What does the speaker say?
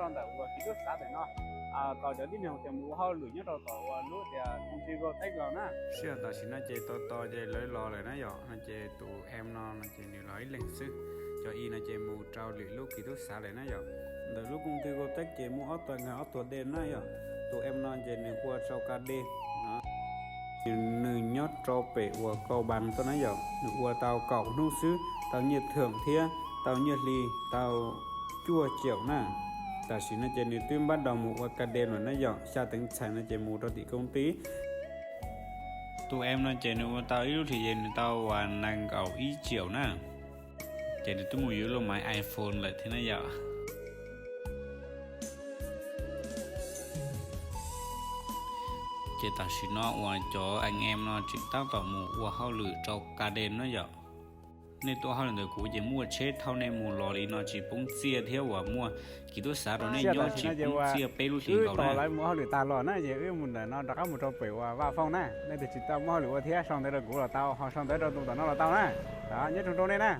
Ntawm uas kis tub xav pem no, tos cov tib neeg tias mus ua hauj lwm nyob rau tom uas lub tias koom tij Gotech los na. Sij hawm tam sim no ces tos tos ces lawv los lawm na yom, no ces tus em no no ces nws los ib leeg xwb. Cov i no ces mus rau lwm lub kis tub xav lawm na yom. Ntawm lub koom tij Gotech ces muaj ob tug nkag ob tug dej na yom. Tus em no ces nws ua rau ka dej. Nws nyob rau pem uas Cao Bằng tuaj na yom, nws ua tau kaum hnub xwb, tau nyiaj thưởng thiab tau nyiaj hli tau cuaj triệu na. Tam sim no ces nws twb npab daus mus ua ka dej lawm na yom, xya tháng txhais no ces mus rau tim công ty. Tus em no ces nws ua tau ib lub hlis ces nws tau uas nees nkaum ib triệu na. Ces nws twb mus yuav lub máy iPhone lawm thiab na yom. Ces tam sim no uas cov anh em no tseem tab tom mus ua hauj lwm rau ka dej na yom. Nej tuaj hauj lwm ntawm kuv ces muaj tsheb thauj nej mus los li no tsis poob txiaj thiab uas muaj kis tub xav rau nej nyob tsis poob txiaj peb lub hlis nkaus na. Lawv mus hauj lwm tag los na ces wb mus ntawm no rov qab mus rau pem uas Vaj Phong na. Nej tias tsis tau muaj hauj lwm ua thiab sau ntawv rau kuv los tau, ho sau ntawv rau tus ntawm no los tau na. Nyob zoo rau nej na.